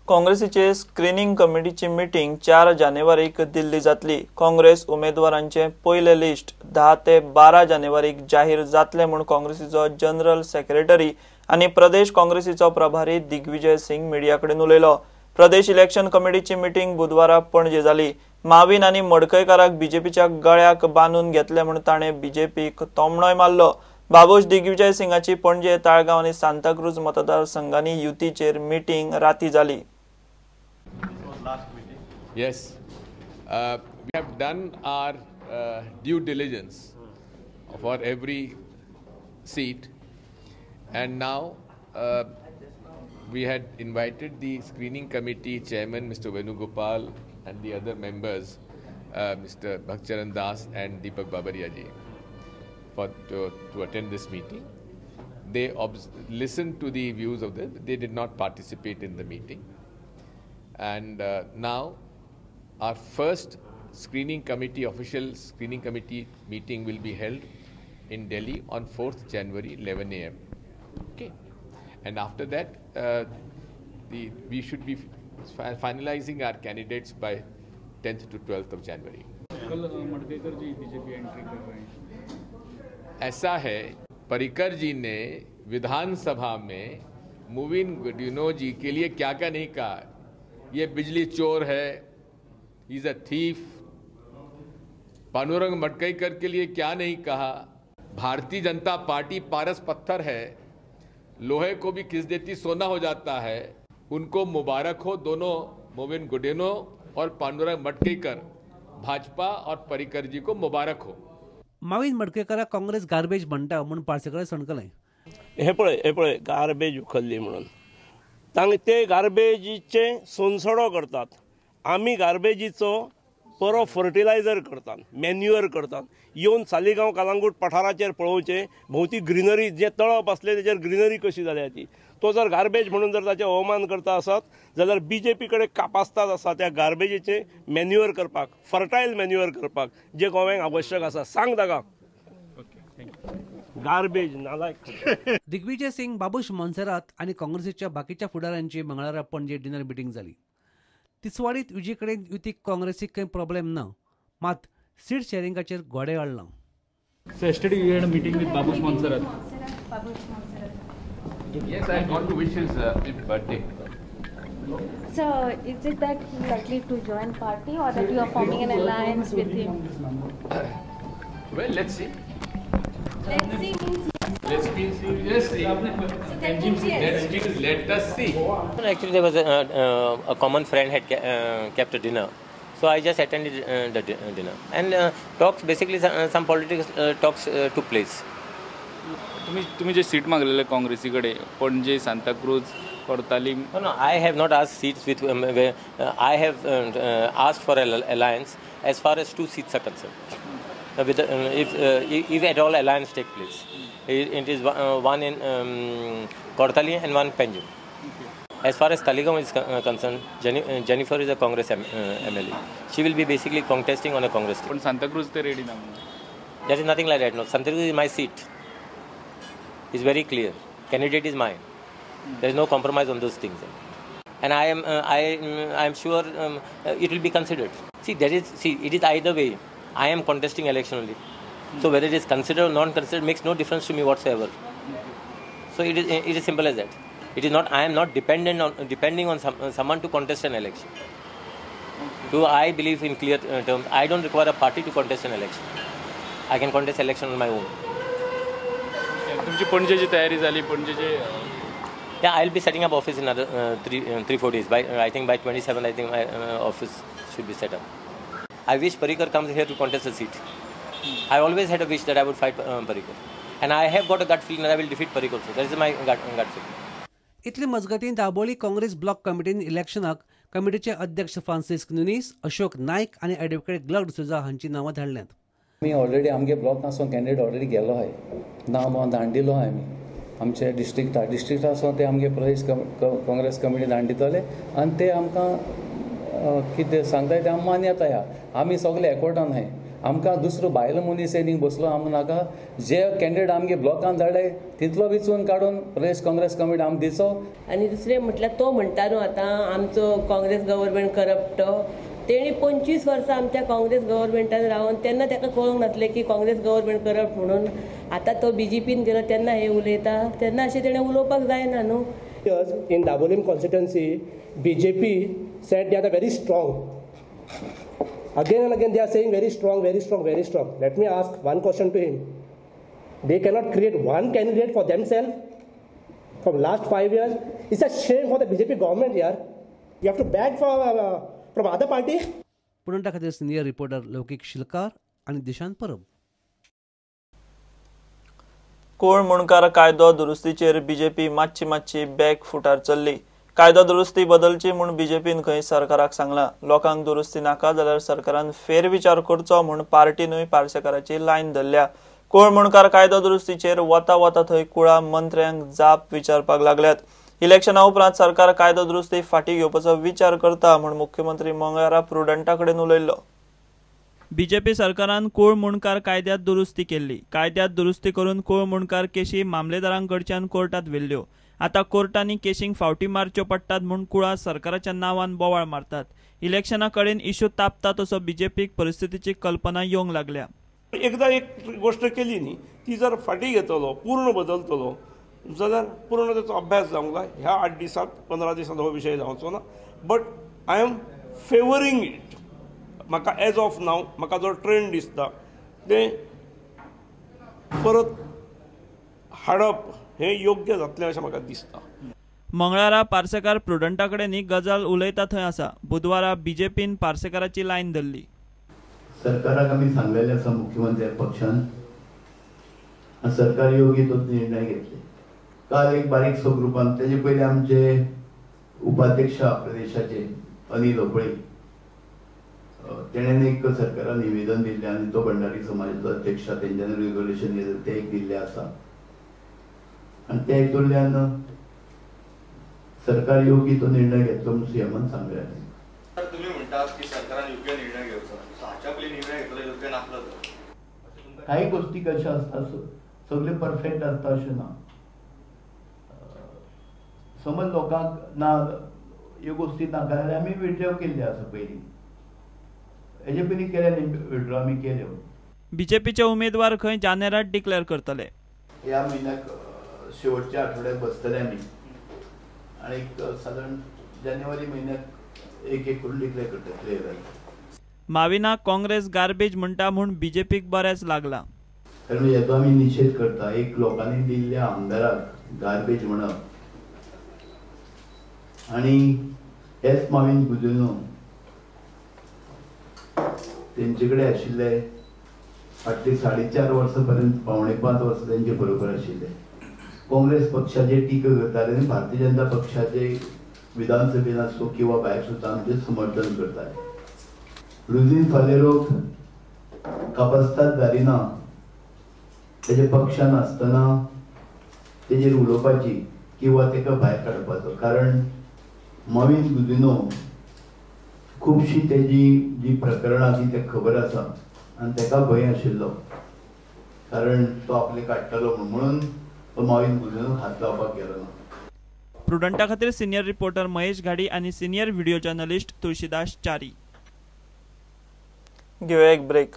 काँग्रेसीचे screening कमिटीची meeting 4 जानेवारीक दिल्ली जातली. काँग्रेस उमेदवारांचे पयले लिस्ट 10 ते 12 जानेवारीक जाहीर जातले म्हूण काँग्रेसीचो जनरल सेक्रेटरी आनी प्रदेश काँग्रेसीचो प्रभारी दिग्विजय सिंग मिडिया कडेन उलयलो. प्रदेश इलेक्शन कमिटीची मिटींग बुधवारा पणजे जाली. माविन आनी मडकयकाराक बीजेपीच्या गळ्याक बांदून घेतले म्हूण ताणें बीजेपीक तोमणोय मारलो. बाबूश दिग्विजय सिंगाची पणजे, ताळगांव आनी सांताक्रूज मतदारसंघांनी युतीचेर मिटींग राती जाली. Yes, we have done our due diligence for every seat, and now we had invited the screening committee chairman Mr. Venugopal and the other members, Mr. Bhakcharan Das and Deepak Babaria ji, to attend this meeting. They listened to the views of them. They did not participate in the meeting. And now our first screening committee, official screening committee meeting will be held in Delhi on 4th January, 11 a.m. Okay. And after that, we should be finalizing our candidates by 10th to 12th of January. कल मडकईकर जी BJP entry कर रहे हैं. ऐसा है, पर्रिकर जी ने विधानसभा में मुविन गुडिनो जी के लिए क्या क्या नहीं कहा. ये बिजली चोर है, is a thief. Pandurang Madkaikar K लिए क्या नहीं कहा. भारतीय जनता पार्टी पारस पत्थर है, लोहे को भी किस देती सोना हो जाता है. उनको मुबारक हो दोनों, मोविन गुडिनो और पांडुरंग मडकईकर, भाजपा और पर्रिकर जी को मुबारक हो. माविन मडकईकराक काँग्रेस गार्बेज म्हणटा म्हूण पार्सेकर सणकलें. हे पळय गार्बेज उखल्ली म्हणून तांकां ते गार्बेजीचे सोनसडो करतात. आमी गार्बेजीचो बरो फर्टिलायझर करतात, मॅन्युअर करतात. येवन सालिगांव कलांगूट पठाराचेर पळोवचें, भोंवती ग्रिनरी, जें तळप आसलें तेजेर ग्रिनरी कशी जाल्या ती. तो जर गार्बेज म्हणून जर ताचें अवमान करता आसत जाल्यार बीजेपी कडेन कापास्ताद आसा त्या गार्बेजीचें मॅन्युअर करपाक, फर्टायल मॅन्युअर करपाक, जें गोव्यांक आवश्यक आसा. सांग ताका गार्बेज नालायक. दिग्विजय सिंग, बाबूश मोन्सेरात आनी काँग्रेसीच्या बाकीच्या फुडाऱ्यांची मंगळारा पणजे डिनर मिटींग जाली. तिसवाडीत युजी कडेन युतीक काँग्रेसीक कांय प्रॉब्लेम ना, मात सीट शेअरिंगाचेर घोडे हाडलां. So yesterday you had a meeting with Babush Monserrate. Yes, I got to wish his birthday. So is it that he likely to join party or that you are forming an alliance with him? Well, let's see. Let's see means yes. Let's see. So that means yes. Let us see. Actually, there was a common friend had kept a dinner, so I just attended the dinner and talks. Basically, some politics talks took place. तुम्ही जे seat मागलेले काँग्रेसी कडे Panaji, Santa Cruz, Cortalim. No, I have not asked seats with. I have asked for an alliance as far as 2 seats are concerned. With if at all alliance take place, it is one in Cortalim and one Panjim. Okay. As far as Taleigao is concerned, Jennifer is a Congress MLA. She will be basically contesting on a Congress ticket. But Santacruz te ready na. There is nothing like that. No, Santacruz is my seat. It's very clear. Candidate is mine. There is no compromise on those things. And I am sure it will be considered. See, it is either way. I am contesting election only. So whether it is considered or non-considered makes no difference to me whatsoever. So it is simple as that. It is not, I am not dependent on, depending on someone to contest an election. So I believe in clear terms. I don't require a party to contest an election. I can contest election on my own. तुमची पणजेची तयारी झाली, पणजेचे? Yeah, I'll be setting up office in another 3-4 days. By I think by 27, I think my office should be set up. I wish Parrikar comes here to contest a seat. I always had a wish that I would fight Parrikar, and I have got a gut feeling that I will defeat Parrikar also. That is my gut feeling. इतले मजगतीं Dabolim Congress block कमिटीन इलेक्शनाक कमिटीचे अध्यक्ष Francis Nunes, Ashok Naik आनी advocate Glück D'Souza हांची नांवां धाडल्यांत. आमी already आमगे block आसून कॅन्डिडेट ऑलरेडी गेलो आहाय, नांव धाडून दिलो आहाय आमी आमचे डिस्ट्रिक्टा डिस्ट्रिक्टासून ते आमगे प्रदेश काँग्रेस कमिटी धाडून दितले आनी ते आमकां कितें सांगताय ते आमी मान्यताय आहा. आमी सगळे एकवटान आहाय. आमकां दुसरो बायल मनीस येयनी बसलो आमकां नाका. जे कॅन्डिडेट आमगे ब्लॉकान धाडले तितलो विचून काडून प्रदेश काँग्रेस कमिटी आमकां दिचो. आनी दुसरें म्हटल्यार तो म्हणटा न्हू आतां आमचो काँग्रेस गव्हर्मेंट करप्ट, तेणी 25 वर्सां आमच्या काँग्रेस गव्हर्मेंटान रावन तेन्ना ताका कळोंक नासलें की काँग्रेस गव्हर्मेंट करप्ट म्हणून. आतां तो बीजेपीन गेलो तेन्ना हें उलयता, तेन्ना अशें तेणें उलोवपाक जायना न्हू. In Dabolim constituency, BJP said they are very strong. Again and again they are saying very strong, very strong, very strong. Let me ask one question to him. They cannot create one candidate for themselves from last 5 years. It's a shame for the BJP government here. You have to beg for from other party. Prudenta खातीर senior reporter लौकीक शिलकार आनी दिशांत परब. कोळ मुणकार कायदो दुरुस्तीचेर BJP मातशी मातशी back footer चल्ली. कायदो दुरुस्ती बदलची म्हूण बीजेपीन खंय सरकाराक सांगलां. लोकांक दुरुस्ती नाका जाल्यार सरकारान फेरविचार करचो म्हूण पार्टीनूय पार्सेकाराची लायन धरल्या. कोळ मुणकार कायदो दुरुस्तीचेर वता वता थंय कुळा मंत्र्यांक जाप विचारपाक लागल्यात. इलेक्शना उपरांत सरकार कायदो दुरुस्ती फाटी घेवपाचो विचार करता म्हूण मुख्यमंत्री मंगळारा प्रुडंटा कडेन उलयल्लो. बीजेपी सरकारान कोळ मुणकार कायद्यात दुरुस्ती केल्ली. कायद्यात दुरुस्ती करून कोळ मुणकार केशी मामलेदारांकडच्यान कोर्टात व्हेल्ल्यो. आतां कोर्टांनी केशींक फावटी मारच्यो पडटात म्हूण कुळा सरकाराच्या नांवान बोवाळ मारतात. इलेक्शना कडेन इश्यू तापता तसो बीजेपीक परिस्थितीची कल्पना येवंक लागल्या. एकदा एक गोष्ट केली न्ही ती जर फाटी घेतलो पूर्ण बदलतलो जाल्यार पूर्ण ताचो अभ्यास जावंक जाय. ह्या 8 दिसांत 15 दिसांत हो विशय जावचो ना, but I am favouring it. म्हाका एज ऑफ नाव म्हाका जो ट्रेंड दिसता तें परत हाडप हें योग्य जातलें अशें म्हाका दिसता. मंगळारा पार्सेकार प्रुडंटा कडेन ही गजाल उलयता थंय आसा. बुधवारा बीजेपीन पार्सेकाराची लायन धरली. सरकाराक आमी सांगलेलें आसा मुख्यमंत्री पक्षान, सरकार योग्य तो निर्णय घेतले. काल एक बारीकसो ग्रुपान तेजे पयलीं आमचे उपाध्यक्ष प्रदेशाचे अनिल होबळे तेणेन एक सरकारान निवेदन दिल्लें आनी तो भंडारी समाजाचो अध्यक्ष तेंच्यानी रेजोल्युशन तें एक दिल्लें आसा आनी त्या हितूंतल्यान सरकार योग्य तो निर्णय घेतलो म्हणून सीएमान सांगलें. तुमी म्हणटात की सरकारान योग्य निर्णय घेवचो, हाच्या पयलीं निर्णय घेतलो योग्य नासलो तर काही गोष्टी कशा आसता सगळे परफेक्ट आसता अशें ना. समज लोकांक ना ह्यो गोष्टी नाका जाल्यार आमी विड्रॉ केल्ले आसा पयलीं, हेजे पयलीं केल्या न्ही विड्रॉ आमी केल्यो. बीजेपीचे उमेदवार खंय जानेरात डिक्लेअर करतले. ह्या म्हयन्याक शेवटच्या आठवड्याक बसतले आमी आनी सादारण जानेवारी म्हयन्याक एक एक करून डिक्लेअर करतले क्लियर. माविना काँग्रेस गार्बेज म्हणटा म्हूण बीजेपीक बरेंच लागला. कारण हेचो आमी निशेध करता. एक लोकांनी दिल्ल्या आमदाराक गार्बेज म्हणप आनी हेच माविन गुदिन्हो तेंचे कडेन आशिल्ले फाटली 4.5 वर्सां पर्यंत 4.75 वर्सां तेंचे बरोबर आशिल्ले. काँग्रेस पक्षाचे टीका करताले आनी भारतीय जनता पक्षाचे विधानसभेन आसूं किंवा भायर सुद्दां आमचें समर्थन करताले. लुझीन फालेरोक कापस्ताद जाली ना तेजे पक्षान आसतना तेजेर उलोवपाची किंवा तेका भायर काडपाचो, कारण माविन गुदिन्हो खुबशी तेजी जी प्रकरणां ती तेका खबर आसा आनी तेका भंय आशिल्लो कारण तो आपले काडटलो म्हणून तो माविन गुदिन्हो हात लावपाक गेलो ना. प्रुडंटा खातीर सिनियर रिपोर्टर महेश घाडी आनी senior video journalist Tulsidas Chari. घेवया एक ब्रेक.